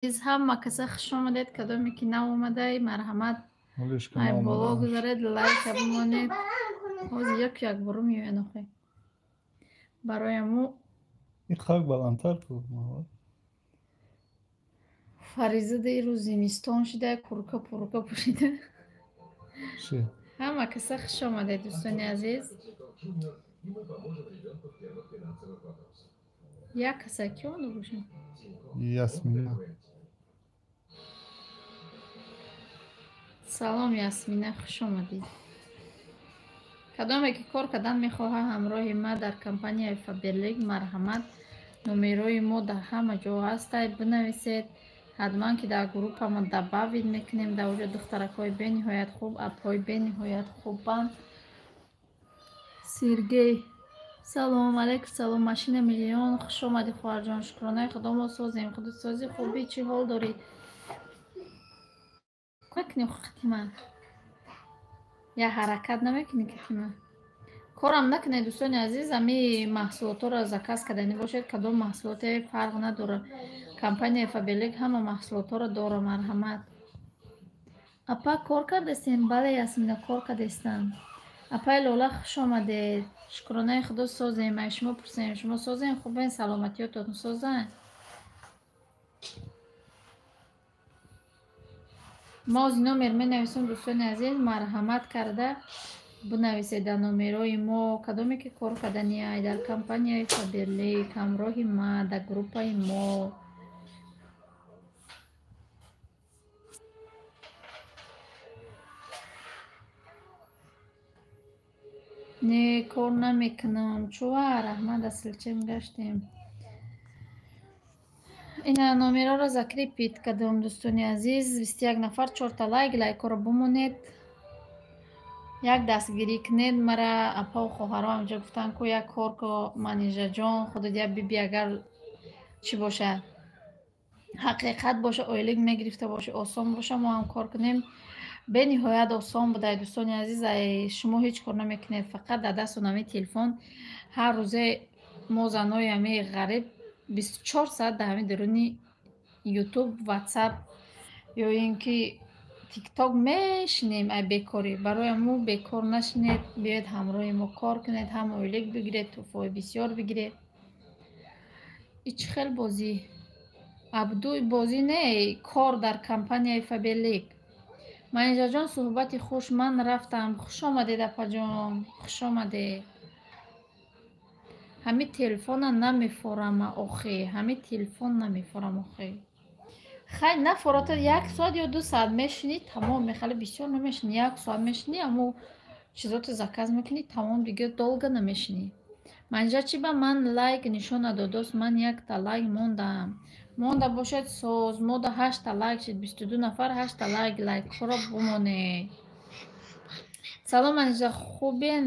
Ҳама каса хуш омадед, кадоме ки нав омадай, марҳамат, ай боло гузаред, лайка бимонед. Ҳозир яку якбора меоянд охе. Барои мо Иқак баландтар ку. Фариза дирӯз зимистон шида, курка пурка пӯшида. Ҳама каса хуш омадед, дӯстони азиз. Як каса ки омада бошад? Ясмина. Салом, Ясмина, хуш омадед. Кадоме ки кор кардан мехоҳад ҳамроҳи ма дар компанияи Фаберлик, марҳамат, номерои мо дар ҳама ҷо ҳастай, бинависед. Ҳатман ки дар группамо добавить мекунем. Дар оҷо духтаракҳои бениҳоят хуб, апҳои бениҳоят хубанд. Сергей, салом алейкум, салом, машина миллион, хуш омадӣ, хоҳарҷон. Шукронаи Худо, мо созем. Худо сози, хубӣ, чӣ ҳол дорӣ? Накунӣ хатима, я ҳаракат намекунӣ катима. Корам накунед, дӯстони азиз, ами маҳсулотҳоро заказ карданӣ бошед, кадом маҳсулоте фарқ надорад. Компанияи Фаберлик ҳама маҳсулотҳоро дора, марҳамат. Апа, кор кардастем? Бале, Ясмина, кор кардастам. Апаи Лола, хуш омадед. Шукронаи Худо, созем. Ай шумо пурсем, шумо созем, хубен, саломатиётон созанд? Мо ози номер менависем, дӯстони азиз, марҳамат карда бинависед дар номерои мо, кадоме ки кор карданиай дар компанияи Фаберлик ҳамроҳи ма дар группаи мо. Не, кор намекунам. Чува, раҳмат, асилчем гаштем. Ина номерҳоро закрепить кардам, дӯстони азиз. 21 нафар, чорта лайк, лайкҳоро бимонед. Як дастгирӣ кунед мара, апаву хоҳаро ҳамҷо гуфтанд ку як кор ку, Манижаҷон, худат як биби, агар чӣ боша, ҳақиқат боша, ойлик мегирифта бошӣ, осон боша, мо ҳам кор кунем. Бениҳоят осон будай, дӯстони азиз, ай шумо ҳеҷ кор намекунед, фақат дар дастон ҳамин телефон. Ҳар рӯзе мо занои ҳамин ғариб 24 соат дар ҳамин даруни Ютуб, Ватсап ё ин ки Тикток мешинем ай бекорӣ. Барои мо бекор нашинед, биёед ҳамроҳи мо кор кунед, ҳам ойлик бигиред, тӯҳфаҳои бисёр бигиред. И чӣ хел бозӣ? Абдуй, бозӣ не, кор дар компанияи Фаберлик. Манижаҷон, суҳбати хуш, ман рафтам. Хуш омадед, апаҷон, хуш омадед. Ҳамин телефона намефорама охи, ҳамин телефон намефорам охи. Хай, нафората, як соат ё 2 соат мешинӣ, тамом, мехали бисёр намешинӣ, як соат мешинӣ, аммо чизото заказ мекунӣ, тамом, дига долго намешинӣ. Манижа, чӣ ба ман лайк нишон надодост? Ман якта лайк мондам. Монда бошед, соз, мода ҳашта лайк шид, 22 нафар, ҳашта лайк, лайкҳоро бимонед. Салом, Манижа, хубен,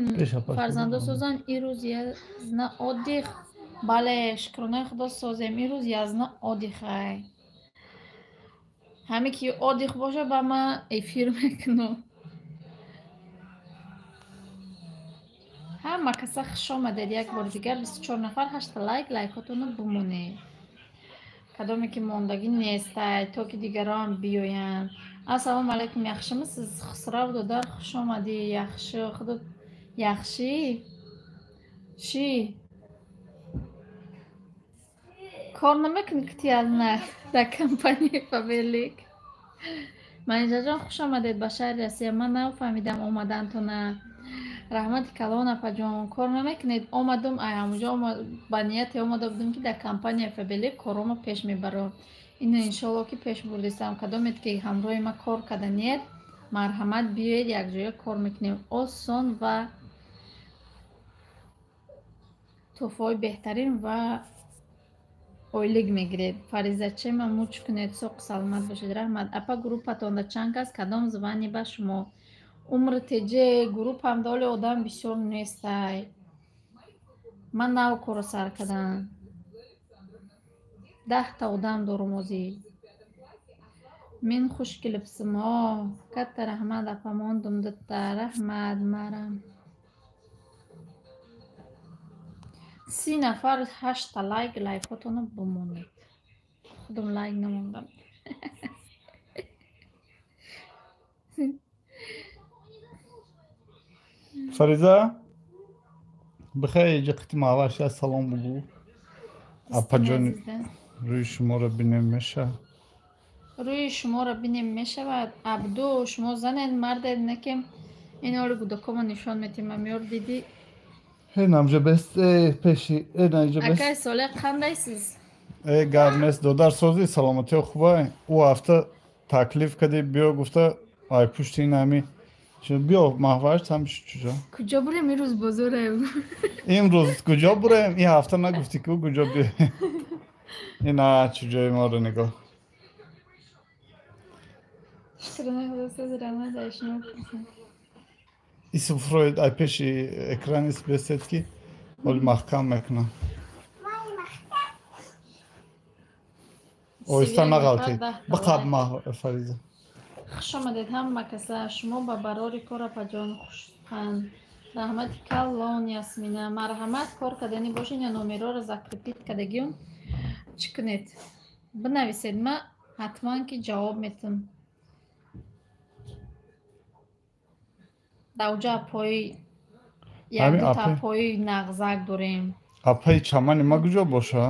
фарзандо созанд? Ирӯз язна отдых? Бале, шукронаи Худо, созем. Ирӯз язна отдыхай. Ҳаме ки отдых боша, ба ман эфир мекунам. Ҳама каса хуш омадед як бори дигар, 24 нафар, ҳашта лайк, лайкҳотонро бимонед. Кадоме ки мондагӣ нестай, то ки дигарон биёянд. Ассалому алайкум, яхшимисиз, Хусрав додар, хуш омадӣ, яхши, худо яхшӣ? Чӣ? Кор намекунӣ ки дар компанияи Фаберлик? Манижаҷон, хуш омадед ба шаҳри Россия. Ман нафаҳмидам омадантона. Раҳмати калон, апаҷон, кор намекунед? Омадум, ай ҳамуҷо ба нияте омада будем, ки дар компанияи Фаберлик коромо пеш мебарам. Ина иншоалло ки пеш бурдистам. Кадомед ки ҳамроҳи ма кор карданиед, марҳамат, биёед, якҷоя кор мекунем. Осон ва тӯҳфаҳои беҳтарин ва ойлик мегиред. Фаризачема, муч кунед, соқу саломат бошед, раҳмат. Апа, группатонда чанд кас, кадом звание ба шумо? Умр теҷе, группам доли одам бисёр нестай. Ман нав корро сар кардам. 10-та одам дорум озӣ. Мин хуш келибсим, о, катта раҳмат, апа, мондум дутта, раҳмат, марам. 30 нафар, ҳашта лайк, лайкҳотонро бимонед. Худам лайк намондам. Фариза, бихай иҷа қити маҳваш я салом бугӯ. Апаҷон, рӯи шуморо бинем меша. Рӯи шуморо бинем мешавад. Абду, шумо занед, мардед, некем инори гудакомо нишон метем. Амёр дидӣ? Намҷа бест, пеши, наҷа бест. Акай Солеҳ, қандайсиз? Гап нест, додарсозӣ, саломатиё хубай. Ӯ ҳафта таклиф кардӣ, биё гуфта, ай пушти ин ҳами биё маҳваш там чуҷо? Куҷо бурем имрӯз бозорем? Имрӯз куҷо бурем? Ин ҳафта нагуфтӣ ку куҷо биёем. Ина чуҷои моро нигоҳ. Исм Фройд ай пеши экран ис бесед ки ҳоли маҳкам мекунам. Оҳиста нағалтед. Биқаб маҳ Фариза. Хуш омадед ҳама каса. Шумо ба барори кор апаҷон хушсухан. Раҳмати калон Ясмина. Марҳамат, кор кардани бошед я номерҳоро закрепит кардагиюн чӣ кунед? Бинависед, ма ҳатман ки ҷавоб метам. Дар оҷа апои якдута апои нағзак дорем. Апаи чамани ма куҷо боша?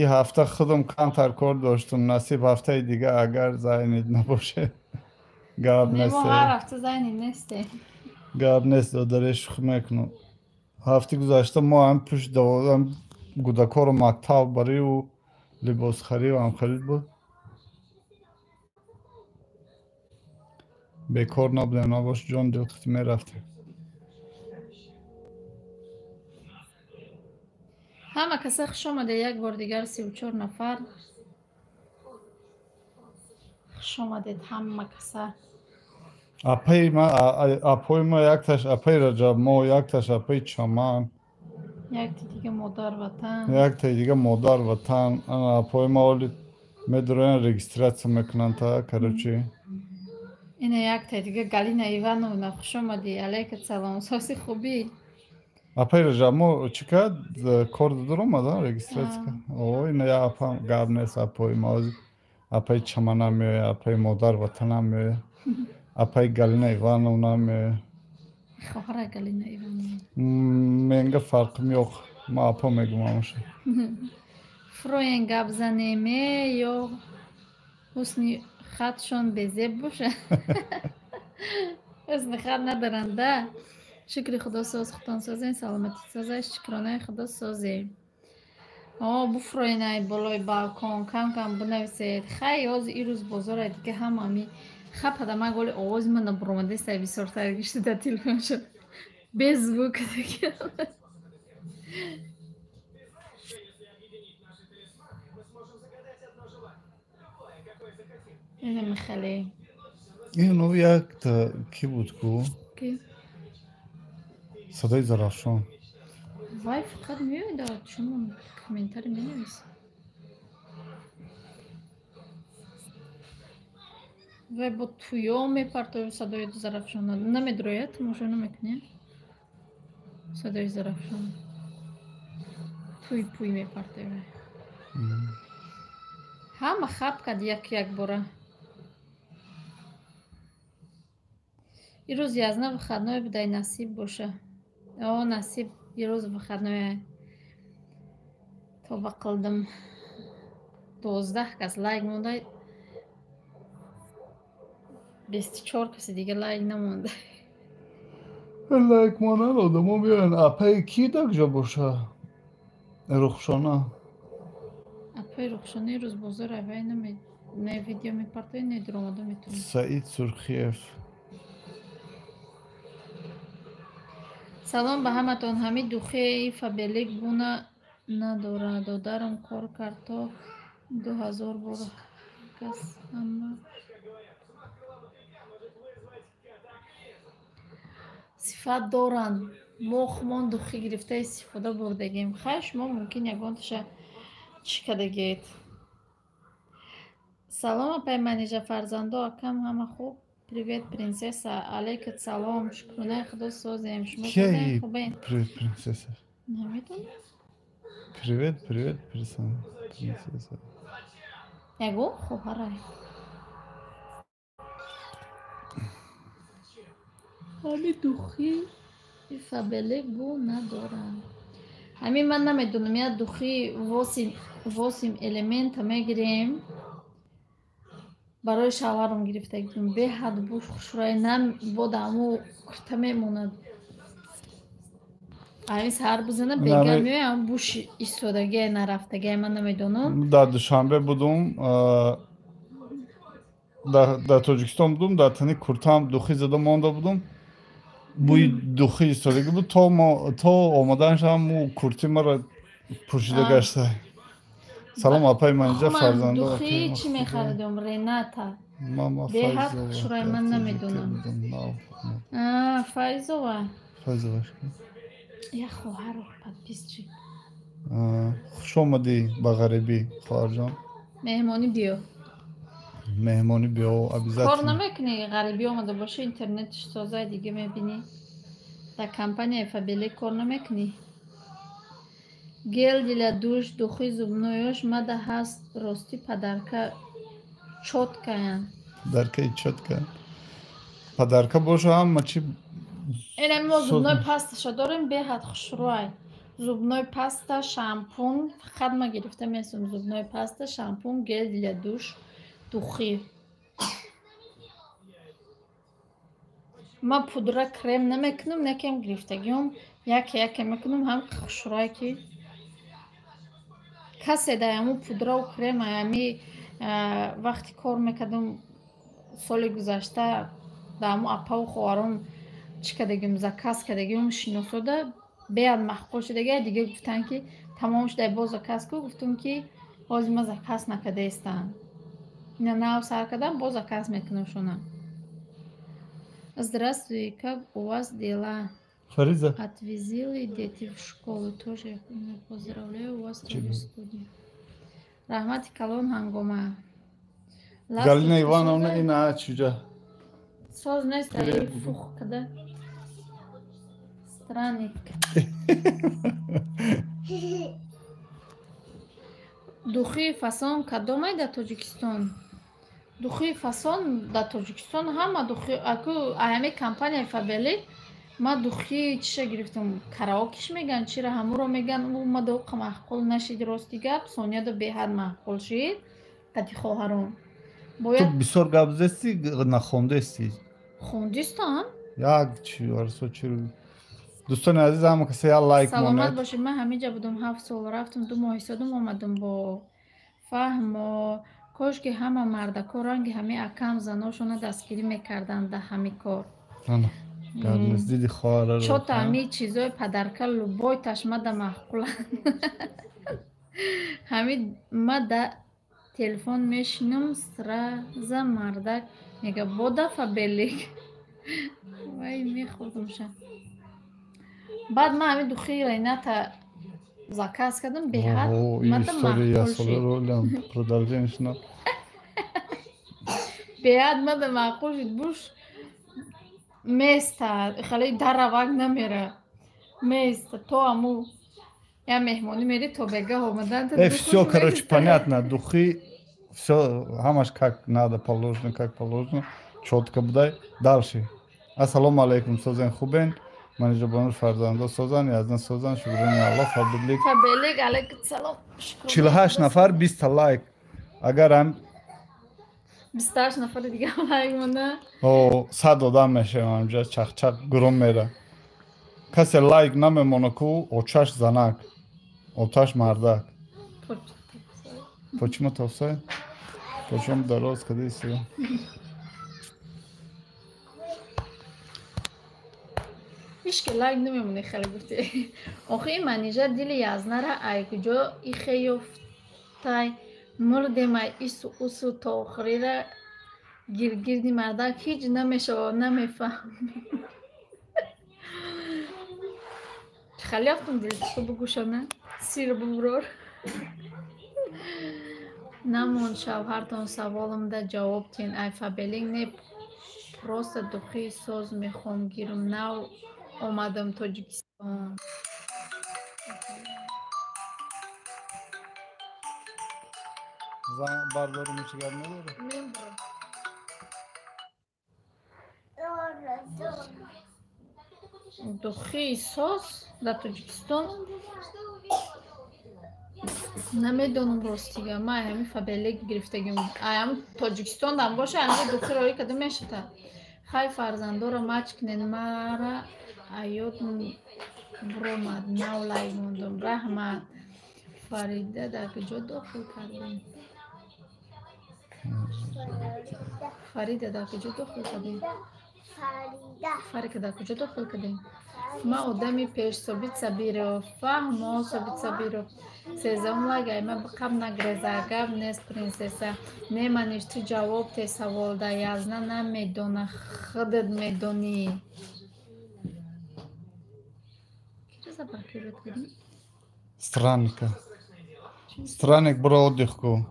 И ҳафта худам камтар кор доштум. Насиб ҳафтаи дига агар зайнид набоше. Гап нест. Мо ҳар ҳафта зайнид нестем. Гап нест, додаре, шӯхӣ мекунам. Ҳафти гузашта мо ҳам пушт даводам гудакоро мактаб барию либосхарию ҳам харид буд. Бекор набудем, набош ҷон дилқити мерафтем. Ҳама каса хуш омадед як бор дигар 34 нафар. Хуш омадед ҳама каса. Апаи ма, апои ма якташ апаи Раҷаб мо, якташ апаи Чаман. Якти дига модар ватан. Якти дига модар ватан. Ана апои ма оли медроян регистрация мекунанд та, короче. Ина якта дига Галина Ивановна, хуш омадӣ. Алейка салом. Соси хубӣ? Апаи Раҷаб мо чӣ кард? Кор дур омада регистрация кард. О, ина я апа гап нест, апои ма апаи Чаманам меояд, апаи модар ватанам меояд, апаи Галина Ивановна меояд. Хоҳара Галина Ивановна. Менга фарқим yo'q. Ма апа мегӯм ҳамаша. Фроен гап занеме ё ҳусни хатшон безеб боша? Ҳусни хат надоранда. Шукри худо соз, худтон созен, саломатӣ созаш, шукронаи худо созем. О, буфроенай болои балкон, кам кам бинависед. Хай, ҳозир ирӯз бозора дига ҳама ами хапада ман голи овози ман набуромадестай бисёртар гишта дар телефон шуд. Без звука дига. Инами хеле. Ин якта ки буд ку? Ки? Садои Зарафшон. Вай фақат меояд, чун комментарий менависад. Вай бо туё мепартояд садои Зарафшона. Намедрояд, тамошо намекунед? Садои Зарафшон. Туй пуй мепартояд вай. Ҳама хаб кард як як бора. Ирӯз язна выходной будай, насиб боша. О, насиб, ирӯз выходной. Тоба қилдим. 12 кас лайк мондай. 24 каси дига лайк намонда. Лайк монан одамо меоянд. Апаи ки дар куҷо боша? Рухшона. Апаи Рухшона ирӯз бозор авай не видео мепартояд, не дуромада метавонад. Саид Сурхиев. Салом ба ҳаматон. Ҳамин духеи Фабелик буна надорад. Додарам кор кард то 2000 бор кас ҳама сифат доранд. Мо хумон духи гирифта истифода бурдагем. Хай, шумо мумкин ягонташа чӣ кардагед. Салом апай Манижа, фарзандо, акам ҳама хуб? Привет, принцесса. Алейкум салом. Шукронаи худо созем. Шумо созем, хубен? Привет, принцесса. Намедонам. Привет, привет, принцесса. Ягон хоҳарай. Ҳами духи Фаберлик бу надорам. Ҳамин ман намедонам, як духи восемь элемента мегирем. Барои шавҳарам гирифта гирем. Беҳад буш хушрӯй нам бода ҳаму курта мемонад. Ҳамин саҳар бизана бега меоям буш истодагиай нарафтагиай ман намедонам. Дар Душанбе будум, дар Тоҷикистон будум, дар тани куртаам духи зада монда будум. Бӯи духи истодагӣ буд, то омаданашам ӯ курти маро пӯшида гашта. Салом апаи Манижа, фарзандо. Духи чӣ мехаридум? Рената. Беҳад хушрӯй ман намедонам. Файзова. Файзова. Як хоҳарро подписчик. Хуш омадӣ ба ғарибӣ, хоҳарҷон. Меҳмонӣ биё. Меҳмонӣ биё, обязательно. Кор намекунӣ, ғарибӣ омада бошӣ, интернетиш созай дига мебинӣ. Дар компанияи Фаберлик кор намекунӣ. Гель для душ, духи зубной ёш мада ҳаст, ростӣ подарка чёткаян. Подаркаи чётка. Подарка боша ҳама чи. Ина мо зубной пасташа дорем, беҳад хушрӯй. Зубной паста, шампун, фақат ма гирифта месум зубной паста, шампун, гель для душ, духи. Ма пудра крем намекунам, некем гирифтагиём, яке яке мекунам, ҳам хушрӯй ки касе дар ҳамун пудраву крем ҳами вақти кор мекардам соли гузашта дар ҳамун апаву хоҳарон чӣ кардагим, заказ кардагим, шиносода беҳад маҳқул шудага, дига гуфтанд ки тамом шуда, боз заказ ку, гуфтум ки ҳозир ман заказ накардаистам. Ина нав сар кардам, боз заказ мекунам шуна. Здравствуй, как у вас дела? Фариза. Отвезили дети в школу, тоже поздравляю вас тоже студия. Раҳмати калон ҳангома. Галина Ивановна ина чуҷа? Соз нест, ай фух када. Странник. Духи фасон кадомай дар Тоҷикистон? Духи фасон дар Тоҷикистон ҳама духи аку ҳами компанияи Фаберлик ма духи чиша гирифтам, караокиш меган, чира ҳамуро меган, ӯ ма доқа маъқул нашид, рости гап, Сонияда беҳад маъқул шид, қати хоҳарон. Ту бисёр гап зести, нахондести? Хондистам. Як чи арсо чи. Дӯстони азиз, ҳама касе як лайк монед. Саломат бошед, ман ҳаминҷа будум 7 сол, рафтам 2 моҳ истодам, омадам бо фаҳмо. Кош ки ҳама мардако ранги ҳами акам заношона дастгирӣ мекарданд дар ҳами кор. Диди хоҳараро. Чота ҳами чизои падарка любой ташмада маъқуланд. Ҳами ма да телефон мешинам, сраза мардак мега бода Фаберлик. Вай мехӯрдумша. Баъд ман ҳамин духи Рената заказ кардам, беҳад мада маъқул шид. Беҳад мада маъқул шид, буш места, хеле даравак намера. Места, то аму я меҳмонӣ мери, то бегаҳ омадан. Всё, короче, понятно, духи, всё, ҳамаш как надо, положено, как положено, чётко будай. Дальше. Ассалому алайкум, созен хубен. Манижа бону фарзандо созан, яздан созан, шукрони Аллоҳ, Фаберлик. Фаберлик, алайкум салом. 48 нафар, 20 лайк. Агар ҳам 28 нафари дига лайк монда. О, 100 одам мешавем ҳамҷа, чақ-чақ гурум мера. Касе лайк намемона ку, очаш занак, оташ мардак. Почему тавсай? Почему дароз кадаисти? Ҳеч ки лайк намемонӣ, хеле гуфтӣ. Охи Манижа дили язнара ай куҷо ихе ёфтай, мурдем ай ису усу то охирира гиргирди мардак ҳеҷ намешава, намефаҳмем. Хеле ёфтам дили ту бугӯшона, сир буброр. Намон шавҳартон саволам да ҷавоб тин, ай Фаберлик не, просто духи соз мехоҳам гирам, нав омадам Тоҷикистон. Бардорум ҳеч гап надорад. Мебурам. Духии соз дар Тоҷикистон намедонам, ростига. Ман ҳамин Фаберлик гирифтагим. Ам Тоҷикистон дам боша, ҳамин духи роӣ када мешата. Хай, фарзандора мач кунед, мара аёд буромад, нав лайк мондум. Раҳмат. Фарида дар куҷо дохил кардем? Фарида дар куҷо дохил кардем? Фарика дар куҷо дохил кардем? Ман одами пеш, Собит Сабиров. Фаҳмо, Собит Сабиров. Сездаҳум лайк, ай ма қаб нагреза, гап нест, принсесса. Не, маниш, ту ҷавоб те савол да язна намедона, худат медонӣ. Киро заблокировать кардем? Странника. Странник, бро, отдых ку.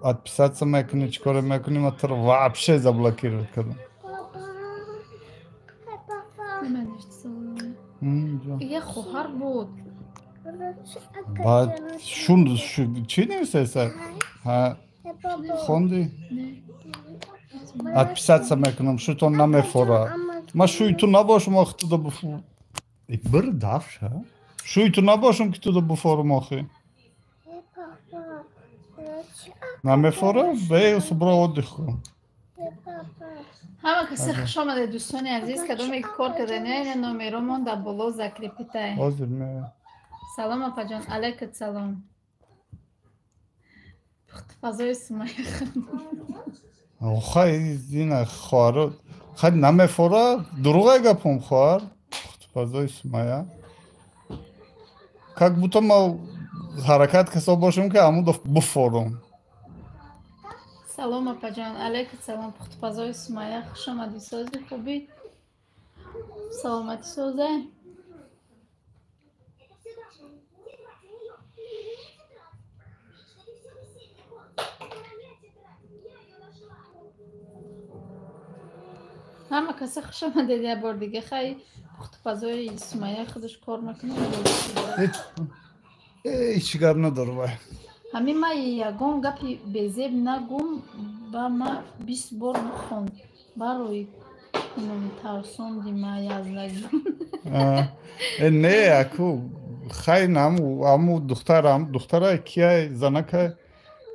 Отписаться мекунӣ, чӣ коре мекунӣ, ма туро вообще заблокировать кардам. Намедониш савол. Як хоҳар буд. Баъд шун чӣ нависеса? Ҳа, хонди? Отписаться мекунам, шутон намефора. Ма шӯи ту набошам, охи туда буфу. Бир дафша? Шӯи ту набошам, ки туда буфорам, охи. Намефора? Бе, бро, отдых ку. Ҳама касе хуш омадед, дӯстони азиз. Кадоме ки кор кардани, номеромон дар боло закрепить ай. Ҳозир меоям. Салом, апаҷон. Алайкат салом. Пухтупазои Сумайя. Хай, ина хоҳаро, хай, намефора, дурӯғай гапом, хоҳар. Пухтупазои Сумайя. Как будто ма ҳаракат касо бошам, ки ҳамудо буфорум. Салом, апаҷон. Алайкат салом. Пухтупазои Сумайя, хуш омадӣ. Сози, хубӣ, саломатӣ, созе? Ҳама касе хуш омадед як бор дига. Хай, пухтупазои Сумайя худаш кор мекунад. Ҳеч гап надор вай. Ҳамин ма ягон гапи безеб нагум, ба ма 20 бор бихон барои кунум, тарсонди ма, язнаҷон. Э, не, аку хай, ҳаму духтар, духтара кияй, занакай,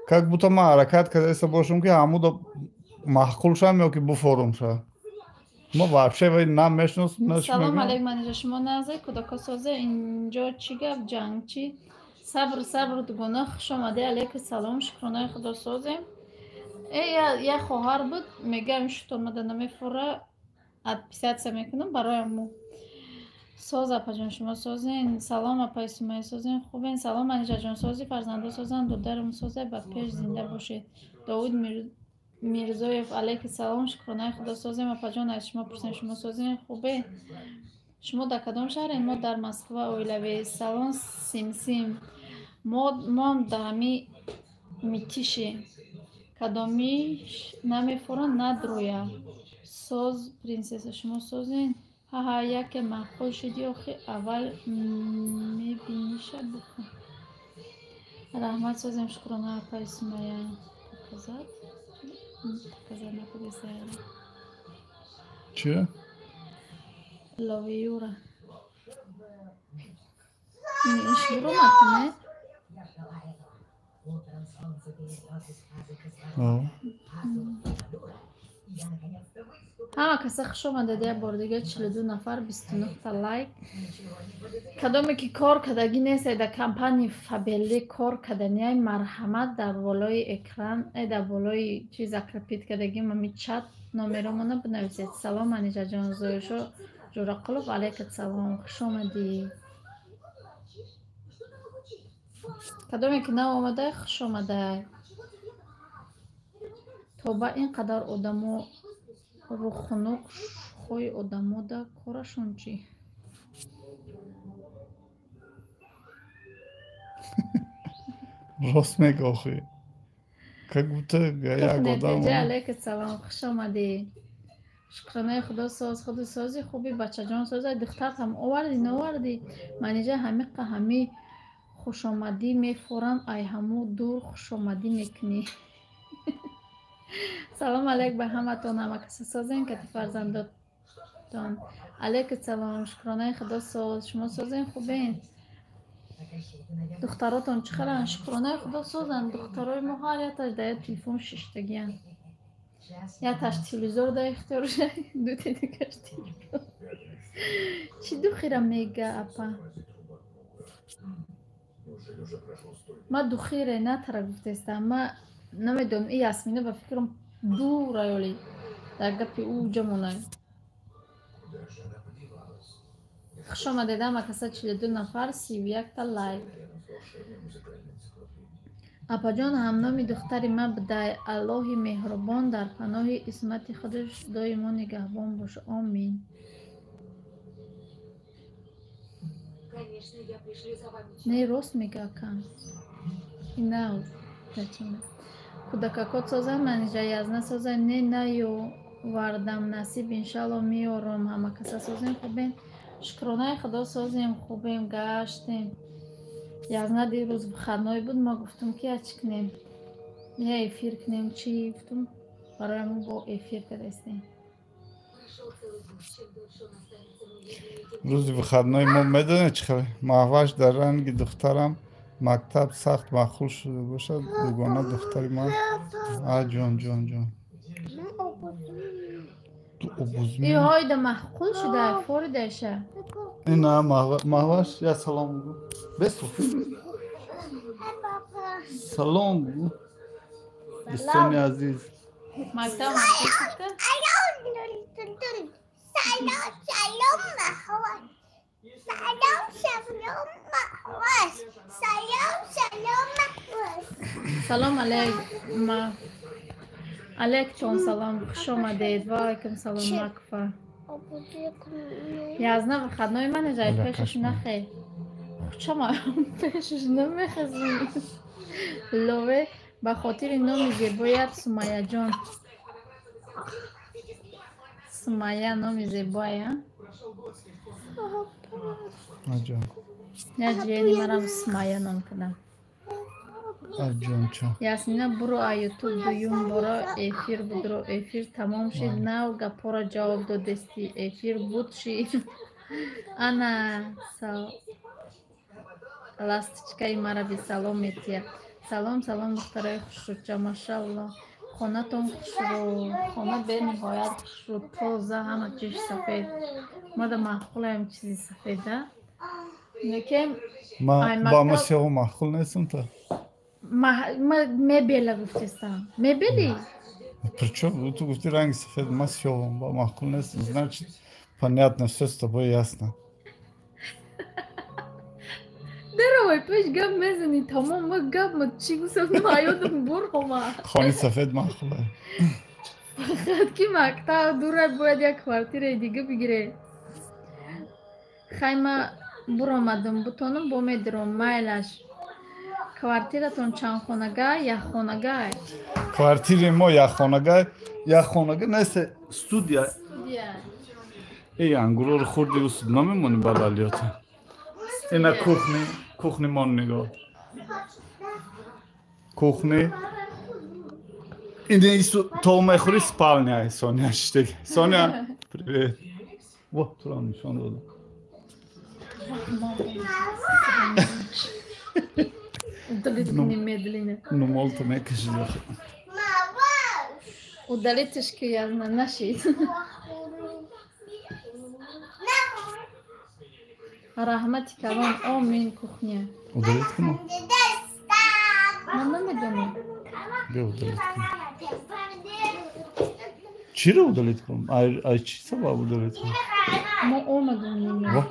как будто ман ҳаракат кардаиста бошам, ки ҳамудо маъқул шавам ё ки буфорум шавам. Ма вообще вай на мешиносам, на Салом алейк, манижа, шумо нағзе, кӯдако созе? Инҷо чӣ гап, ҷанг чӣ? Сабр, сабр, дугона, хуш омадӣ. Алейка салом, шукронаи Худо, созем. Э, як хоҳар буд, мегӯям, шутомада намефора, отписаться мекунам барои аму. Соз, апаҷон, шумо созен? Салом, апаи Сумайя, созен, хубен? Салом, Манижаҷон, сози, фарзандо созанд, додарам созе, ба пеш, зинда бошед. Довуд Мирзоев, алейки салом, шукронаи Худо, созем, апаҷон, аз шумо пурсем, шумо созен, хубе? Шумо дар кадом шаҳрен? Мо дар Москва оилавӣ. Салом, Симсим, моам дар ҳами Митиши. Кадомиш намефора, надроя. Соз, принсесса, шумо созен? Ҳаҳа, яке маъқул шуди, охи аввал мебиниша, бухон. Раҳмат, созем, шукрона, апаи Сумайя. Показать, показать накудеса. Чи? Ловиюра иш буромад, не? Ҳама каса хуш омадед як бор дига. 42 нафар, 29-та лайк. Кадоме ки кор кардагӣ нест, дар компанияи Фаберлик кор карданиай, марҳамат, дар болои экран, дар болои чи закрепить кардагим, ами чат, номеромона бинависед. Салом, Манижаҷон. Зоиршо Ҷурақулов, алайкат салом, хуш омадӣ. Кадоме ки нав омадай, хуш омадай. Тоба, ин қадар одамо рухунук, шӯхои одамода корашон чӣ? Рост мега, охи, как будто як одам. Алайка салом, хуш омадӣ. Шукронаи Худо, соз, худи сози, хуби, бачаҷон соза? Духтартам овардӣ, наовардӣ, Манижа? Ҳамиқа ҳами Хушомадӣ мефорам, ай ҳаму дур хушомадӣ мекунӣ. Салом алейк ба ҳаматон, ҳамакаса созен кати фарзандотон. Алейкум салом, шукронаи худо соз. Шумо созен, хубен? Духтаротон чӣ хеланд? Шукронаи худо созанд. Духтарои мо ҳар яташ дар як телефон шиштагиянд. Яташ телевизор дар ихтиёрша, дути дигаш телефон. Чӣ духира мега апа? Ма духире натара гуфтестам. Ма намедонам, и Ясмина ба фикрам дура ёли дар гапи ӯ ҷамонай. Хуш омадед ҳама каса, 42 нафар, 31-та лайк. Апаҷон, ҳамноми духтари ман будай. Аллоҳи меҳрубон дар паноҳи исмати худаш доимо нигаҳбон боша. Омин. Не, рост мега акам. Ина дачимаст. Кӯдакакот созанд, манижа язна созанд. Не, наёвардам, насиб иншалло меёрам. Ҳамакаса созем, хубем? Шукронаи худо созем, хубем, гаштем. Язна дирӯз выходной буд, ма гуфтум ки я чӣ кунем? Я эфир кунем, чӣ гуфтум, барои мо бо эфир кардастем. Рӯзи выходной мо медонед чӣ хеле? Маҳваш дар ранги духтарам мактаб сахт маъқул шуда бошад, дугона духтари ман. А ҷон, ҷон, ҷон. Иҳойда маъқул шуда, форидаша. Ина Маҳваш, я салом бугӯ. Бесуфи. Салом бугӯ. Дӯстони азиз. Мактаб маъқул шуда? Салом, салом, Маҳваш. Салом, салом, Маҳваш. Салом, салом, Маҳваш. Салом алейк, ма. Алейкум салом, хуш омадед. Ва алайкум салом, Макфа. Язна выходной манежай пешаш нахе. Чама пешаш намехезм. Лове ба хотири номи зебоят Сумаяҷон. Сумая номи зебоя. Я ҷияни марам Сумая ном кардам. Ясмина, буро а ютуб дуюм бора эфир будро. Эфир тамом шид, нав гапора ҷавоб додести. Эфир буд шид. Ана ласточкаи мара бисалом метия. Салом, салом, духтарои хушрӯча, машалло. Хонатон хушрӯ, хона бениҳоят хушрӯ, тоза, ҳама чиз сафед. Мада маъқулаем чизи сафеда. Лекин ба ма сиёҳу маъқул нестам та. Ма мебела гуфтестам. Мебели? Причём ту гуфти ранги сафед, ма сиёҳам, ба маъқул нестам. Значит, понятно, всё с тобой ясно. Даровай, пеш гап мезани, тамом, ма гап ма чӣ гуфтам, ма ёдам бурҳома. Хони сафед маъқула. Фақат ки мактаб дура, бояд як квартираи дига бигире. Хай, ма буромадам, бутонам бо медиром, майлаш. Квартиратон чандхонага? Якхонага? Квартири мо якхонага, якхонага нест, студия. Эй, ангурро хӯрди, усуд намемонӣ баъд алиёта. Ина кухни, кухни мон нигоҳ. Кухни. Ина ису то мехӯри спальня, Соня шиштег. Соня, привет. Во, туро нишон додам. Удалить немедленно. Ну, молто мекаши. Удалитеш ки язна нашид. Раҳмати калон, омин, кухня. Удалить кунам? Ман намедонам. Биё удалить кунам. Чиро удалить кунам? Ай чӣ сабаб удалить кунам? Мо омадем.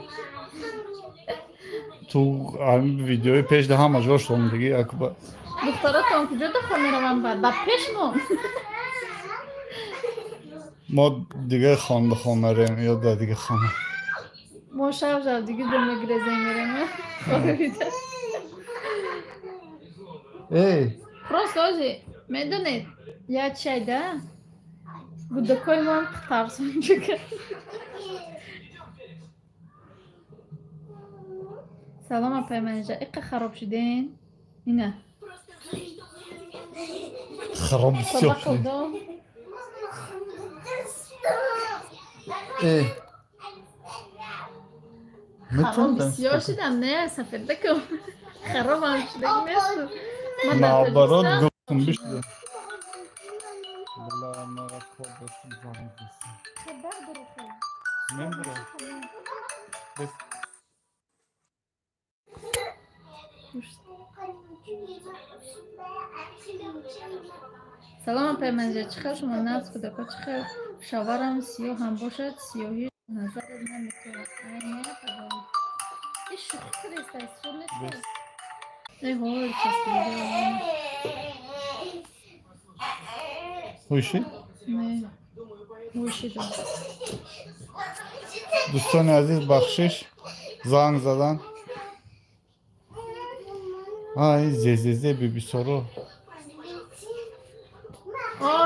Ту видеои пеш да ҳама ҷош омадагӣ якба. Духтаратон куҷо дахо мераванд баъд? Ба пеш мо? Мо дига хон ба хона рем ё да дига хона. Мо шаб шаб дига ҷо мегирезем мерем. Эй! Просто ози медонед, я чай да? Гудакои ман тарсончика. Салом апай Манижа, иқа хароб шуден? Ина. Хароб бисёр шудем. Э. Хароб бисёр шудам, не, сафедакам. Харобам шудак несту. Наоборот, гуфтум бишуда. Бла, мара кор доштум занг застам. Мембро. Бес. Салом апай Манижа, чӣ хел шумо нағз кӯдако, чӣ хел шаварам сиёҳ ҳам бошад, сиёҳӣ назарат наметавад. Ай не апаҷон. И шӯхӣ кардеста, сур нест. Эй ҳой, часпида. Ҳуйши? Не. Ҳуйшида. Дӯстони азиз, бахшиш, занг задан. Ай, зезезе бибисоро.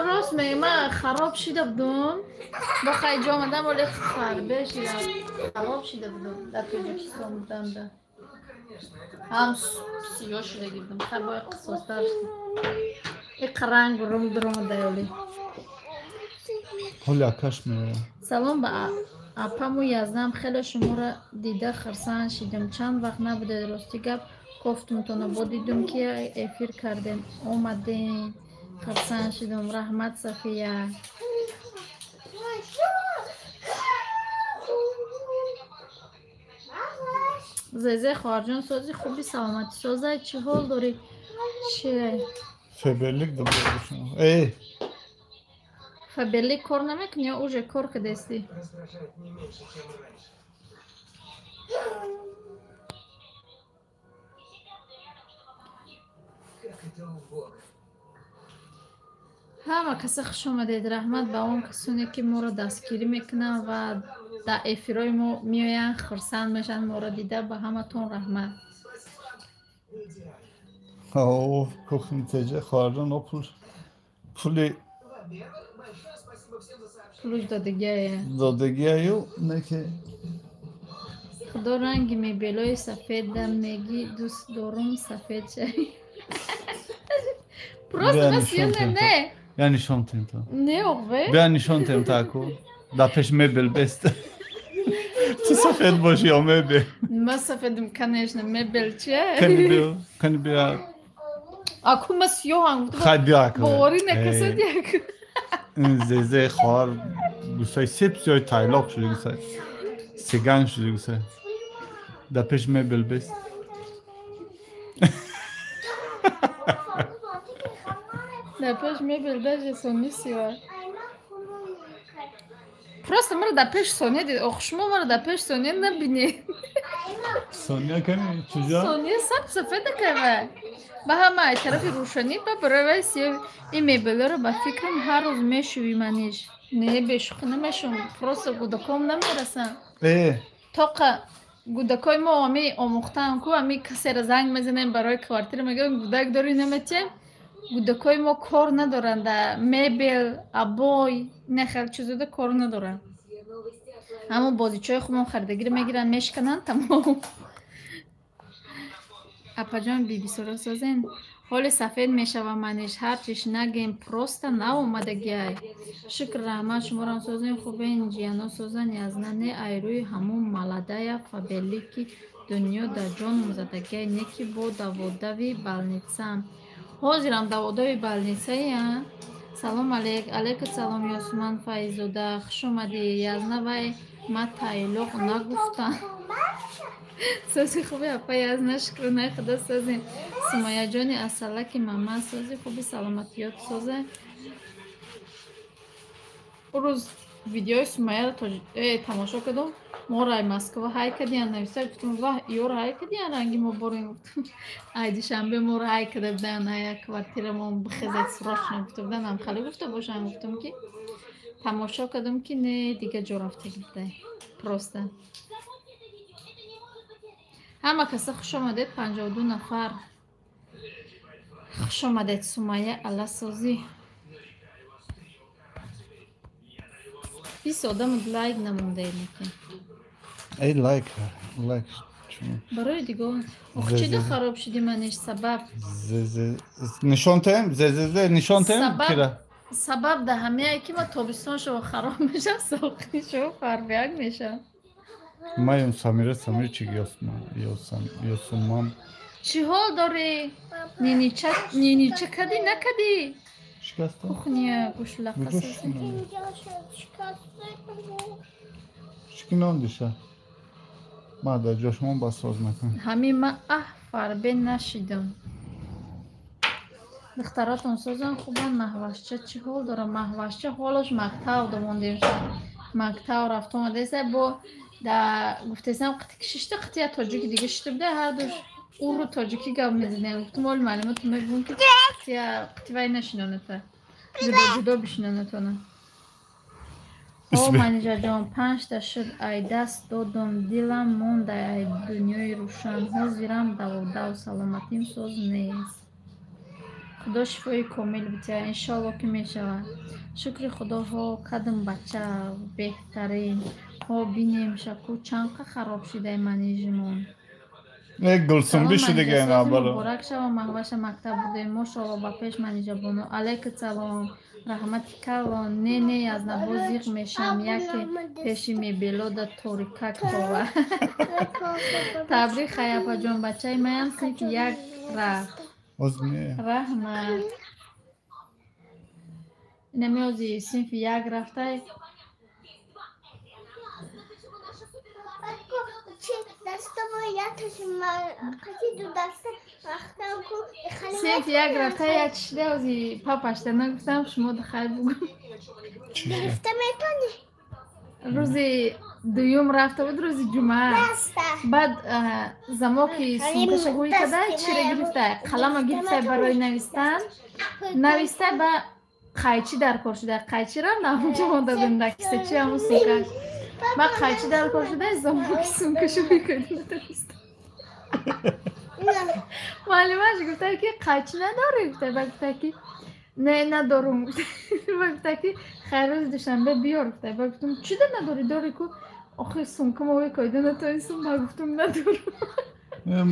Рост мегӯям, ман хароб шида будум. Бо хайҷо омадам, вале фарбе шидам. Хароб шида будум. Дар Тоҷикистон будам да. Ҳам сиёҳ шидаги будум. Хай бо қисостар шудам. Иқа ранг рум дуромада ёли. Ҳоли акаш меояд. Салом ба апаму Язнам, хеле шуморо дида хурсанд шидам. Чанд вақт набудед, рости гап кофтумтона. Бо дидум ки эфир кардем, омадем. Хурсанд шидум. Раҳмат, Сафия. Зезе хоҳарҷон, сози хуби, саломатӣ созай, чӣ ҳол дорӣ? Чи? Фаберлик дабошам. Эй! Фаберлик кор намекунӣ ё уже кор кардастӣ? Ҳама каса хуш омадед. Раҳмат ба он касоне ки моро дастгирӣ мекунанд ва дар эфирҳои мо меоянд, хурсанд мешаванд моро дида. Ба ҳаматон раҳмат. О, кухни теҷа хоҳарҷон, о пул пули пулуш додагиая. Додагиаю, не ки Худо ранги мебелои сафедам мегӣ, дӯст дорум сафед шавӣ. Просто Бия ман нишон сиёҳ тем не. Бия нишон тем то. Не, оғве? Бия нишон тем таку. Дар пеш мебел бест. Ту сафед бошӣ ё мебел? Ман сафедам, конечно, мебел чия? Кани биё, кани биё. Аку ман сиёҳам гуфтам. Хай биё аку. Боварӣ накасад як. Ин зезе хоҳар гусай сеп сиёҳи тайлоқ шуди гусай. Сиган шуди гусай. Дар пеш мебел бест. Дар пеш мебел даже сони сиёҳ. Просто маро дар пеш Соня дид. Ох, шумо маро дар пеш Соня набинед. Соня кани чужа? Соня саб сафеда кава. Ба ҳама ай тарафи рӯшанӣ ба барои вай сиёҳ. Ин мебелҳоро ба фикрам ҳар рӯз мешӯӣ маниш. Не, бешӯхӣ намешӯм. Просто гудаком намерасам. Э. Тоқа гудакои мо ами омӯхтаам ку, ами касеро занг мезанем барои квартира, мегӯям гудак дорӣ наметием. Гудакои мо кор надоранд, да мебел, обой, ина хел чизода кор надоранд. Ҳамон бозичаҳои худмон харидагиро мегиранд, мешикананд, тамом. Апаҷон, бибисоро созен. Ҳоли сафед мешава маниш, ҳарчиш нагем, просто наомадагиай. Шукр, раҳмат, шуморам созем, хубен, ҷияно созан, язна не, ай рӯи ҳамон маладая фабелики дунё дар ҷоном задагиай, не ки бо даводави балницаам. Ҳозирам даводави балницаи, а? Салом алейк, алейка салом, Ёсуман Файзода, хуш омадӣ. Язна вай ма тайлоқ нагуфтам. Сози хуби апа Язна, шукронаи худо созем. Сумаяҷони асалаки мама, сози хуби, саломатиёт созе. Рӯз видеои Сумаяро тамошо кардам. Моро ай Москва ҳай кардиян, нависта гуфтам, ваҳ, иёро ҳай кардиян, ранги мо борем гуфтам. Ай Душанбе моро ҳай карда будан, ай як квартирамон бихезед срочно гуфта будан, ам хеле гуфта бошам, гуфтам ки тамошо кардам ки не, дига ҷо рафтаги будай. Просто. Ҳама каса хуш омадед, 52 нафар. Хуш омадед, Сумая Алласозӣ. 20 одам лайк намондаед неки. Эй, лайк, лайк Барои дигон. Охчида хароб шуди маниш сабаб. Нишон тем? Зе нишон тем? Сабаб да ҳамяе ки ма тобистон шуво хароб мешам, соқи шуво фарбияк мешам. Маем Самира Самир чи ёсуман. Чӣ ҳол дорӣ? Нинича кадӣ накадӣ? Шикаста? Кухня гӯшлақа созӣ. Шикинон диша. Ма дар ҷошмон бас соз мекунам. Ҳамин ма аҳ фарбе нашидам. Духтаратон созан хубан. Маҳвашча чӣ ҳол дора? Маҳвашча ҳолаш мактаб домондем. Мактаб рафт омадеса бо да гуфтесам қити шишта қития тоҷики дига шишта буда ҳардуш уру тоҷикӣ гап мезадем. Гуфтум оли маълумоту мегӯм ки қитивай нашиноната. Ҷудо ҷудо бишинонатона. О манижаҷон 5та шуд ай даст додум дилам монда ай дунёи рӯшан. Ҳозирам даводав саломатим соз нест. Худо шифои комил бития иншоалло ки мешавад. Шукри худо ҳо кадм бача беҳтарин. Ҳо бинем шаку чанқа хароб шидай манижимон. Гулсумби шудига ин абаро. Муборак шава маҳваша мактаб бурдем. Мошоалло ба пеш манижабону. Алайка салом. Раҳмати калон. Не не аз набо зиқ мешам. Яке пеши мебелода торикак това. Табрик хаяпаҷон бачаи маям синфи 1 рафт. Раҳмат. Инами ози синфи 1 рафтай. Синфи 1 рафтай як шида ози папашта нагуфтам шумо духай бугум. Рӯзи дуюм рафта буд рӯзи ҷумъа. Баъд замоки сумкаша ҳӯй када чиро гирифта қалама гирифта барои навистан. Нависта ба қайчи дар кор шуда. Қайчиро наунҷа монда будем дар кисачи ҳамун сумкаш. Ба қайчи дар кор шуда замоки сумкаша ҳӯй када натависта. Муаллимаш гуфта ки қайчи надорӣ? Гуфта ба гуфта ки не надорум. Ба гуфта ки хайр рӯзи душанбе биёр гуфта. Ба гуфтум чида надорӣ? Дорӣ ку охи сумка мои койда натонистам. Ба гуфтум надорум.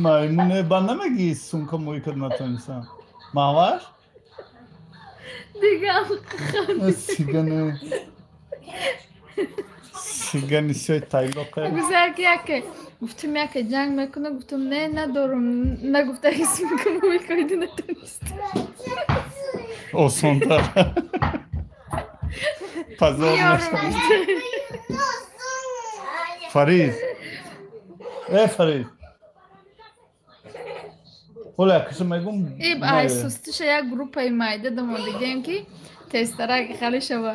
Маймуне ба намегӣ сумка мои кад натонистам. Маҳваш? Дигам сигане сигани сёй тайлоқа. Гузар ки яке гуфтум яке ҷанг мекуна гуфтум не надорум. Нагуфта ки сумка мои койда натонистам. Осонтар. Позор нашавад. Фарид. Э Фарид. Оля киса мегум. Иб ай сустиша як группаи майда дамодигем ки тезтарак хали шава.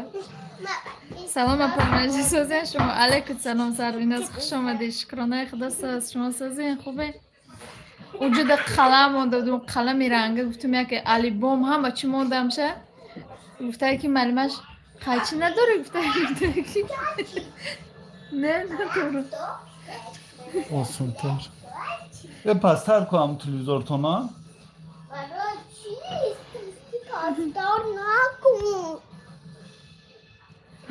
Салом апа манижа созен шумо. Алайкум салом Сарвиназ хуш омадед. Шукронаи худо соз шумо созен хубе. Уҷуда қалам монда будум қалами ранга гуфтум яке алибом ҳама чӣ мондамша. Гуфтае ки муаллимаш қайчи надорӣ? Гуфтае ки не надорам. Осонтар. Э пасттар ку ҳам телевизортона?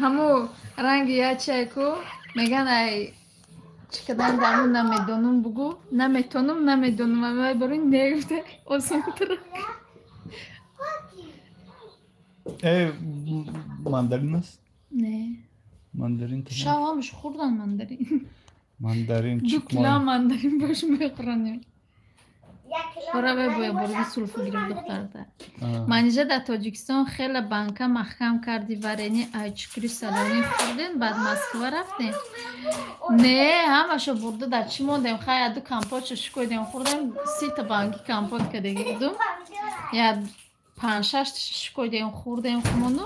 Ҳаму ранги ячае ку меган ай чӣ кадан даму намедонум бугу наметонум намедонум амай барои не гуфта осонтар. Э мандарин аст? Не. Мандарин шав ҳамаш хӯрдан мандарин. Мандарин 2 кило мандарин бош мехӯронем. Бора боя борги сулфу гирифт духтарда. Манижа дар Тоҷикистон хеле банка маҳкам карди варени айчукри салонӣ хӯрдем баъд Москва рафтем. Не ҳамашо бурда дар чӣ мондем? Хай аду компотшо шукоидем хӯрдем 30 банки компот кадаги будум. Я 5-6 шукоидем хӯрдем хумонду.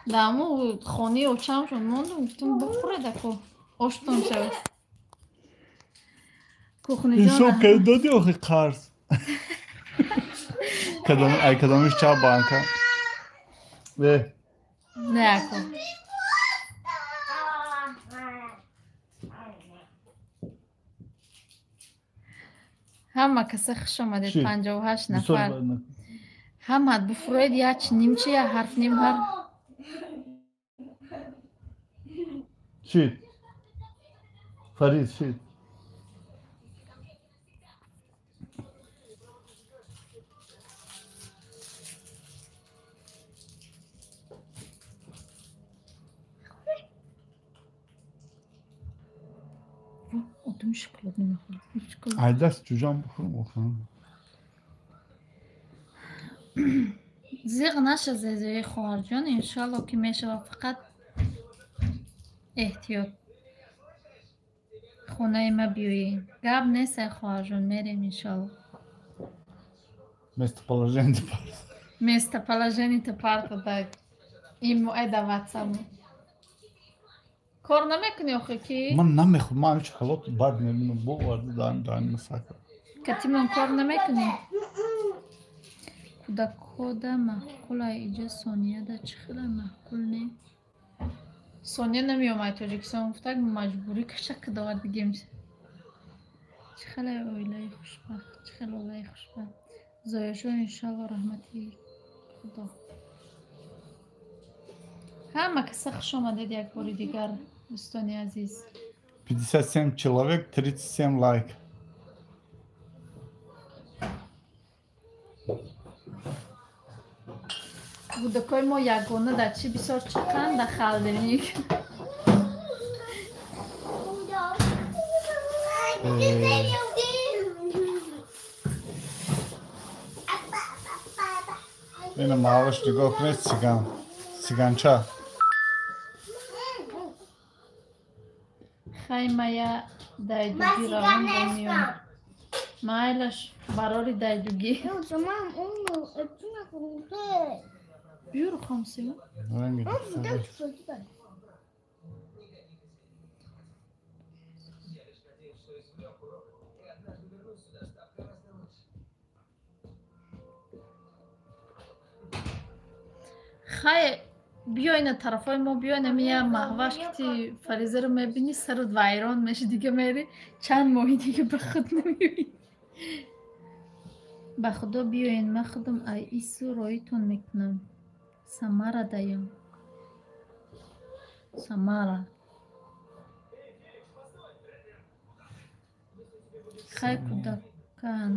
Дар ҳамун хонаи очамшон мондум гуфтум бихӯреда ку оштон шавад. Ҳисоб кард доди охи қарз. Ай кадомиш ча банка? Э. Не ако. Ҳама каса хуш омадед 58 нафар. Ҳамат буфуроед як нимчи як ҳарф ним ҳарф. Чӣ? Фарид чӣ? Мардум шоколад намехӯрад. Ай даст ҷуҷам бихӯрам охир. Зиқ наша, зезои хоҳарҷон, иншоалло ки мешава, фақат эҳтиёт. Хонаи ма биёед. Гап нест, ай хоҳарҷон, мерем иншоалло. Местоположение парта. Местоположение парта, так. Имо ай да ватсапу. Кор намекунӣ охи ки? Ман намехӯрам, ман шоколад бад мебинам, боварда даҳан масака. Катимон кор намекунӣ? Кӯдакода маъқул ай иҷа Сонияда чӣ хеле маъқул не? Сония намеомад Тоҷикистон, гуфтак маҷбурӣ кашак довардигем. Чӣ хеле оилаи хушбахт, чӣ хеле оилаи хушбахт. Зояшон иншалло, раҳмати Худо. Ҳама каса хуш омадед як бори дигар, дӯстони азиз. 57 человек, 37 лайк. Кӯдакои мо ягона дар чӣ бисёр чиқанд? Дар холодильник. Ина маҳваш нигоҳ кунед, циган, циганча. Хаймая дайдугӣ равон меём. Майлаш, барори дайдугӣ. Биёр хамсиё. Хай биёй на тарафҳои мо, биёй на мия маҳваш ки Фаризаро мебинӣ, сарат вайрон меши, дига мери чанд моҳи дига ба худ намеёӣ. Ба худо биёен, ман худам ай ису роитон мекунам. Самара даям. Самара. Хай кӯдакан.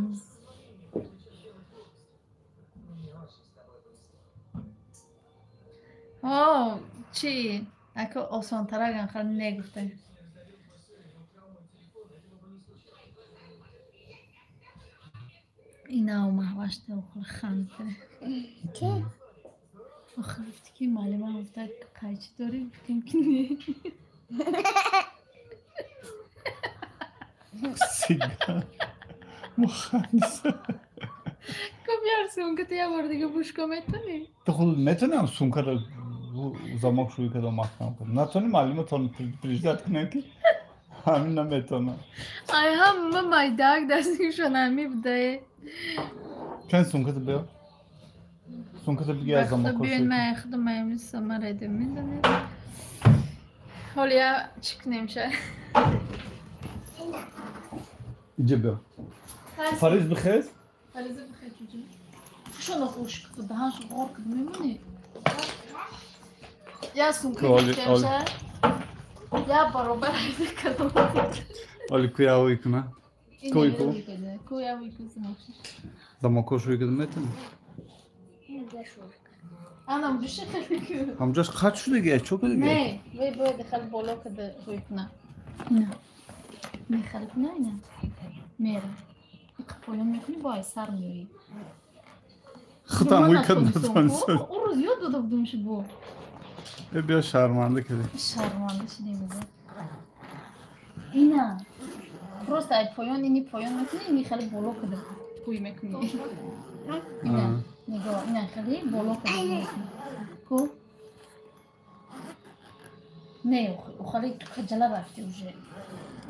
О, чӣ? Ако осонтараган хел негуфта. Инав маҳваш охир ханд. Ки? Охир гуфти ки муаллима гуфта қайчи дорӣ, гуфтем ки не. Циган. Мухандиса. Ко биёр сумката як бор дига бушко метонӣ? Ту худ метонам сумкаро замок шӯӣ кардам маҳкам кардам. Натонӣ муаллиматон предупреждать кунем ки ҳамин наметонам. Ай ҳама майдаак дастишон ҳами будае. Чанд сумката биёр? Сумката бигир аз замокҳо шӯӣ. Биён ман худам ҳамин самараида медонед. Ҳоло я чӣ кунем ша? Иҷа биёр. Фариз бихез? Фариза бихез ҷуҷа. Шуно хуш куд, даҳаншо ғор куд мемонӣ? Я сумка гирифтем ша. Я баробар айда кардам. Оли куя ҳои куна? Куй ку? Куя ҳои ку замокшиш. Замокҳо шӯӣ кардам метавонӣ? Ана ҳамҷоша хеле ку. Ҳамҷош қат шудаги, чо кадаги? Не, вай бояд хеле боло када ҳои куна. Ина. Мехали куна ина. Мера. Иқа поён мекунӣ, бо ай сар меоӣ. Худам ҳои кад натавонистам. О рӯз ёд дода будем шуд бо. Э биё шарманда кардем. Шарманда шудем. Ина. Просто ай поён ини поён мекунӣ, ини хеле боло када ҳои мекунӣ. Ина. Нигоҳ, ина хеле боло када мекунӣ. Ку? Не, охали хаҷала рафти уже.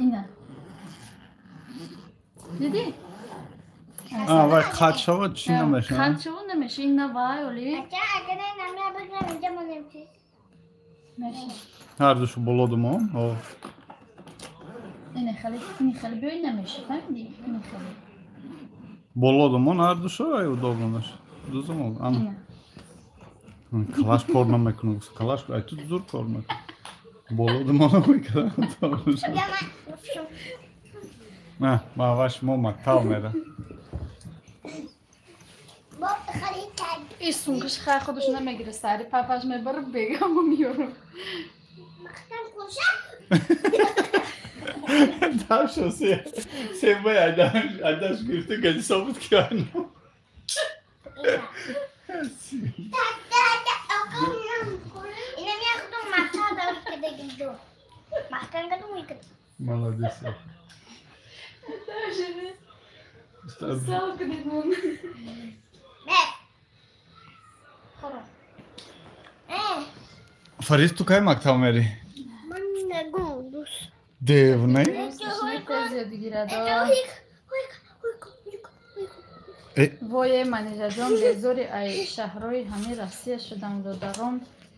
Ина. Дидӣ? А, вай қат шавад чӣ намешавад? Қат шавад намеша. Ина вай оли. Ҳардушу боло думон. Ина хеле, ини хеле биёй намеша, фаҳмидӣ? Ини хеле. Боло думон ҳардушу ай удобно меша. Ду замон. Ана. Калаш кор намекунад. Калаш ай ту зур кор мекунад. Боло думон намекунад. На, маҳваш мо мактаб мера. Ин сумкаш хай худаш намегира, сари папаш мебара, бегамо меёрам. Дашо се бай айдаш гирифта газисо буд ки айно. Молодец. Фарид, ту кай мактаб мери? Дев, не? Вое манижаҷон, безори ай шаҳрҳои ҳамин Россия шудам. Додаром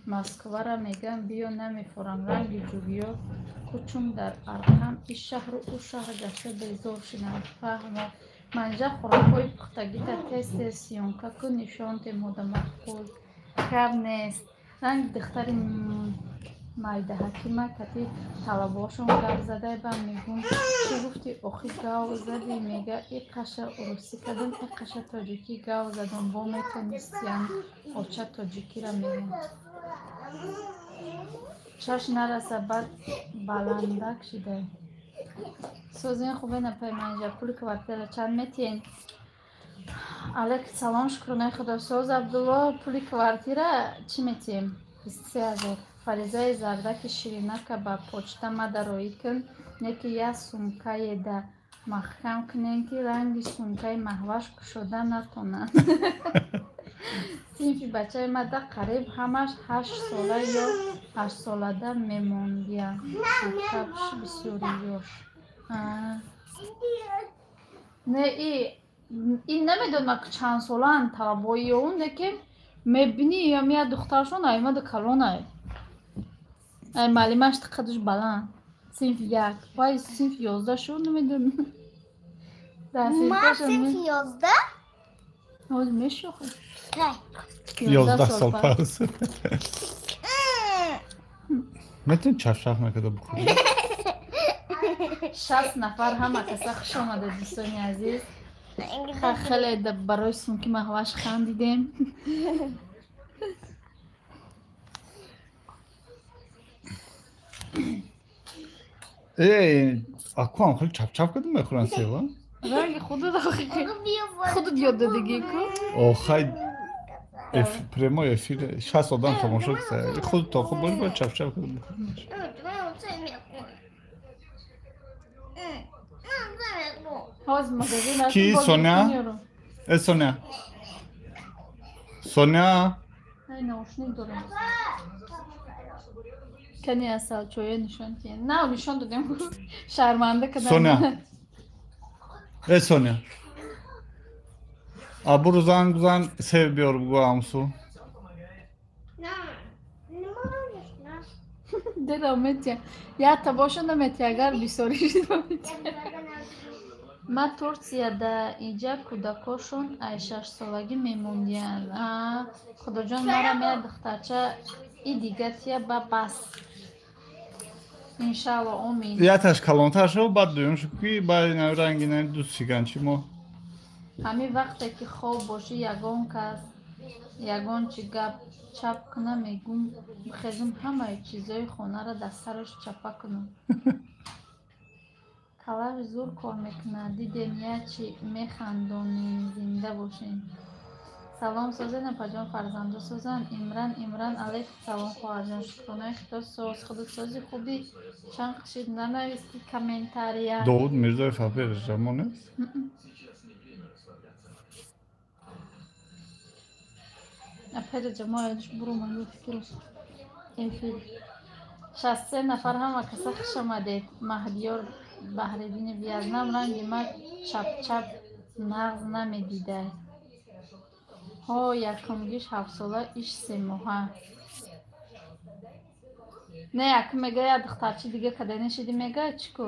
Москвара мегӯям, биё, намефорам. Ранги ҷугиё кучум дар арқам, ин шаҳру ӯ шаҳр гашта безор шудам. Фаҳмо. Манижа, хӯрокҳои пухтагита тез-тез съёмка кун, нишон те модамақбул. Гап нест. Ранги духтари майдаҳакима кати талабошон гап задай, ба мегӯм, чӣ гуфтӣ, охи гав задӣ? Мега, и қаша урусӣ кардам, и қаша тоҷикӣ гав задам, бо метонистиям оча тоҷикира мегӯм. Чаш нараса, баъд баландак шидай. Созин хубе напай манижа, пули квартира чанд метиҳен? Алек салом, шукронаи худо. Соз Абдулло, пули квартира чӣ метиҳем? 23 000. Фаризаи зардаки ширинака ба почта мада роӣ кун, не ки як сумкаеда маҳкам кунем, ки ранги сумкаи маҳваш кушода натонад. Синфи бачаи мада қариб ҳамаш 8 сола ё 8 солада мемондиянд. Мактабш бисёри ёш. Не, ин намедонам чанд солаанд талабои он, не ки мебинӣ, ям як духтаршон аймада калонай. Ай маълимаш қадаш баланд. Синфи 1. Вай синфи 11 шуд, намедонам. Ма синфи 11? Ҳозир мешохӣ. 11 сол пас. Метавонӣ чафчаф накарда бихӯрӣ? 60 нафар, ҳама каса хуш омадед, дӯстони азиз. Хеле барои сумки маҳваш хандидем. Э, акуам хеле чапчап карда мехӯранд сева? Ранги худат худат ёд додагӣ ку? Охай, прямой эфир, 60 одам тамошо карда. Худ то худ бош, бояд чапчап карда бихӯрӣ. Ки Соня? Э, Соня. Соня. Ай, наушник дорам. Кани асал чоя нишон тиҳен. На, нишон додем. Шарманда кардам. Соня. Э, Соня. Абуру занг бизан, сев биёр, бугӯ амсу. Дера метия. Якта боша наметия, агар бисёрӣ шид метия. Ма Турсияда иҷа кӯдакошон ай 6 солагӣ мемондиянд. Худоҷон, марам як духтарча и дига тия, ба бас. Иншалло, омин. Якташ калонтар шуд, баъд дуюм шуд, ки баъд ранги ду сиганчи мо. Ҳамин вақте ки хоб бошӣ, ягон кас ягон чи гап чап куна, мегӯм, бихезум, ҳамаи чизои хонаро дар сараш чапа кунам. Калаш зур кор мекунад. Дидем, як чи механдонем, зинда бошем. Салом, созен, апаҷон, фарзандо созанд. Имран, Имран, алейкум салом, хоҳарҷон, шукронаи худо, соз. Худат сози, хубӣ? Чанд қишид нанависти комментария. Довуд Мирзоев апер ҷамо нест? Апера ҷамоааш буромад фикрус эфир. 63 нафар, ҳама каса хуш омадед. Маҳдиёр Баҳриддини Вьетнам, ранги ма чапчап нағз намедидай. Ҳо, якумгиш 7 сола, иш 3 моҳа. Не, якум мега, як духтарчи дига кадане шиди, мега, чӣ ку?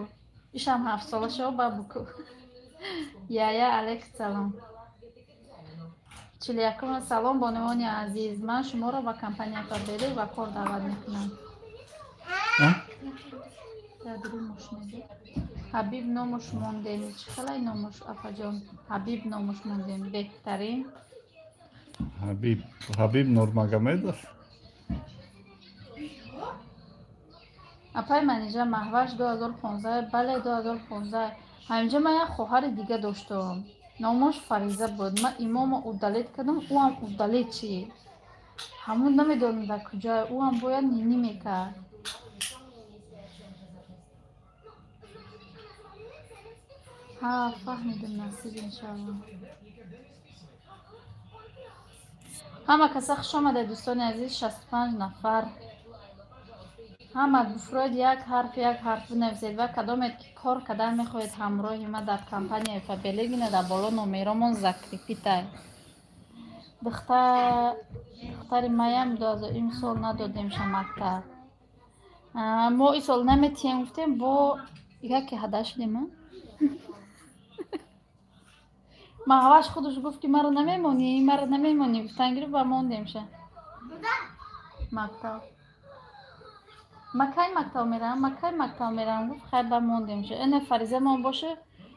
Ишам 7 сола шава, ба буку. Яя, алейкум салом. 41-ум. Салом, бонувони азиз, ман шуморо ба компания Фаберлик ба кор даъват мекунам. Ҳабиб номуш мондем. Чӣ хелай номуш, апаҷон? Ҳабиб номуш мондем, беҳтарин. Ҳабиб, Ҳабиб Нурмагомедов. Апай Манижа, Маҳваш 2015, бале, 2015. Ҳаминҷа ман як хоҳари дига доштам. Номаш Фариза буд. Ман имомо удалить кардам, ӯам удалить шид. Ҳамун намедонам дар куҷое, ӯам бояд нинӣ мекард. Ҳа, фаҳмидам, насиб иншоалло. Ҳама каса хуш омадед, дӯстони азиз, 65 нафар. Ҳама буфроед, як ҳарф, як ҳарф бинависед ва кадомед ки кор кардан мехоҳед ҳамроҳи ма дар компанияи Фаберлик, ина дар боло номеромон закрепить ай. Духтари маям имсол надодемша мактаб. Мо исол наметиҳем, гуфтем, бо яке ҳада шудем. Маҳваш худаш гуфт, ки маро намемонӣ, маро намемонӣ, гуфтан гирифт ва мондемша мактаб. Ма кай мактаб меравам, ма кай мактаб меравам, гуфт, хайр, ба мондемша. Ина Фаризамон боша,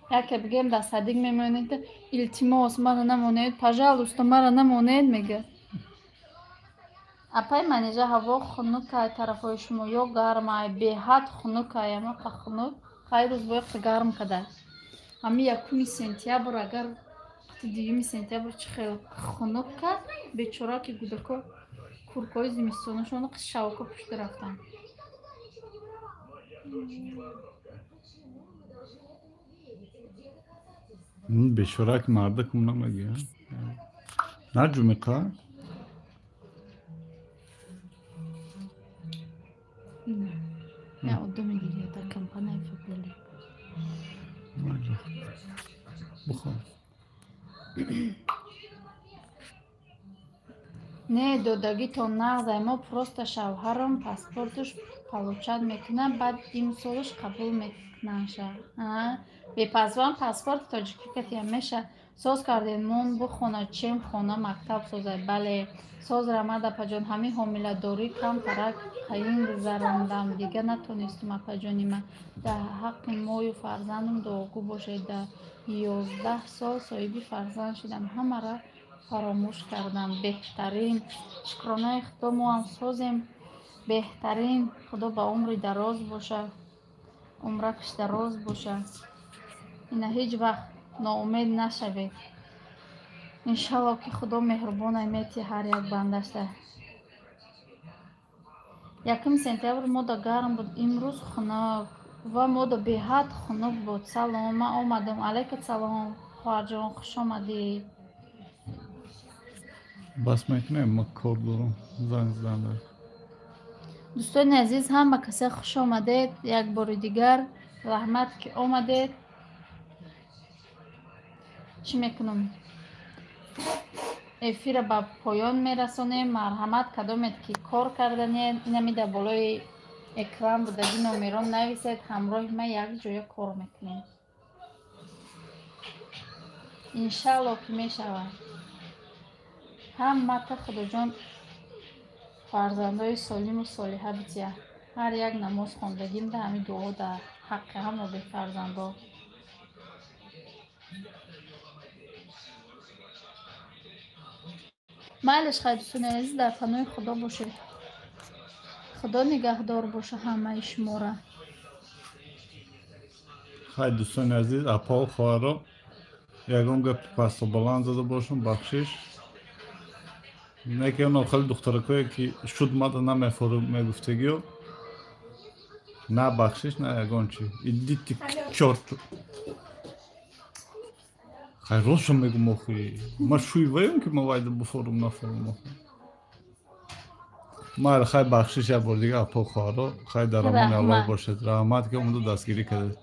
яке бигем, дар садик мемонед, илтимос, маро намонед, пожалуйста, маро намонед, мега. Апай Манижа, ҳаво хунукай тарафҳои шумо ё гармай? Беҳад хунукай, амақа хунук. Хай, рӯз бояд гарм када. Ҳами 1 сентябр, агар 2 сентябр чӣ хел хунук кард, бечора ки гудако куркҳои зимистонашон шавока пушта рафтанд. Бечора ки мардакум намегӯя. Наҷумиқа? Я оддо мегирия дар компанияи Фаберлик. Бухор. Не, додагитон нағзай, мо просто шавҳарам паспорташ получать мекунад, баъд имсолаш қабул мекунанша. Бепаспорт, паспорти тоҷикӣ катиям меша. Соз кардем, мон бухона, чем хона мактаб созай. Бале, соз рамад, апаҷон, ҳамин ҳомиладорӣ камтарак қайин гузарондам, дига натонистум, апаҷони ман. Дар ҳаққи мою фарзандам дуогӯ бошед. Дар 11 сол соҳиби фарзанд шудам, ҳамаро фаромӯш кардам. Беҳтарин, шукронаи Худо, мо ҳам созем, беҳтарин. Худо ба умри дароз боша, умракаш дароз боша. Ина ҳеҷ вақт ноумед нашавед. Иншалло, ки Худо меҳрубонай, мети ҳар як бандашта. 1 сентябр мода гарм буд, имрӯз хунук ва мода беҳад хунук буд. Салом, ман омадам. Алайка салом, хоҳарҷон, хуш омадӣ. Бас мекунем, ма кор дорам, занг зада. Дӯстони азиз, ҳама касе хуш омадед як бори дигар, раҳмат, ки омадед. Чӣ мекунам, эфира ба поён мерасонем. Марҳамат, кадомед ки кор карданед, инами дар болои экран будаги номерон нависед, ҳамроҳи ман як ҷоя кор мекунем. Иншаалло, ки мешавад. Ҳамата Худоҷон фарзандои солиму солиҳа бития. Ҳар як намоз хондагим да ҳамин дуо дар ҳаққи ҳама бефарзандо. Майлиш, хай, дӯстони азиз, дар паноҳи Худо бошед. Худо нигаҳдор боша ҳамаи шуморо. Хай, дӯстони азиз, апао, хоҳаро, ягон гапи пасту баланд зада бошам, бахшиш. Не ки он хеле духтаракое ки шуд мада намефору мегуфтагиё, на бахшиш, на ягон чи, идите к чёрту. Хай, ростшо мегум, охи ма шӯи ваём ки ма вайда буфорум, нафорум, охи майли, хай, бахшиш як бор дига, апо, хоҳаро. Хай, дар амони Аллоҳ бошед. Раҳмат, ки омаду дастгирӣ кардед.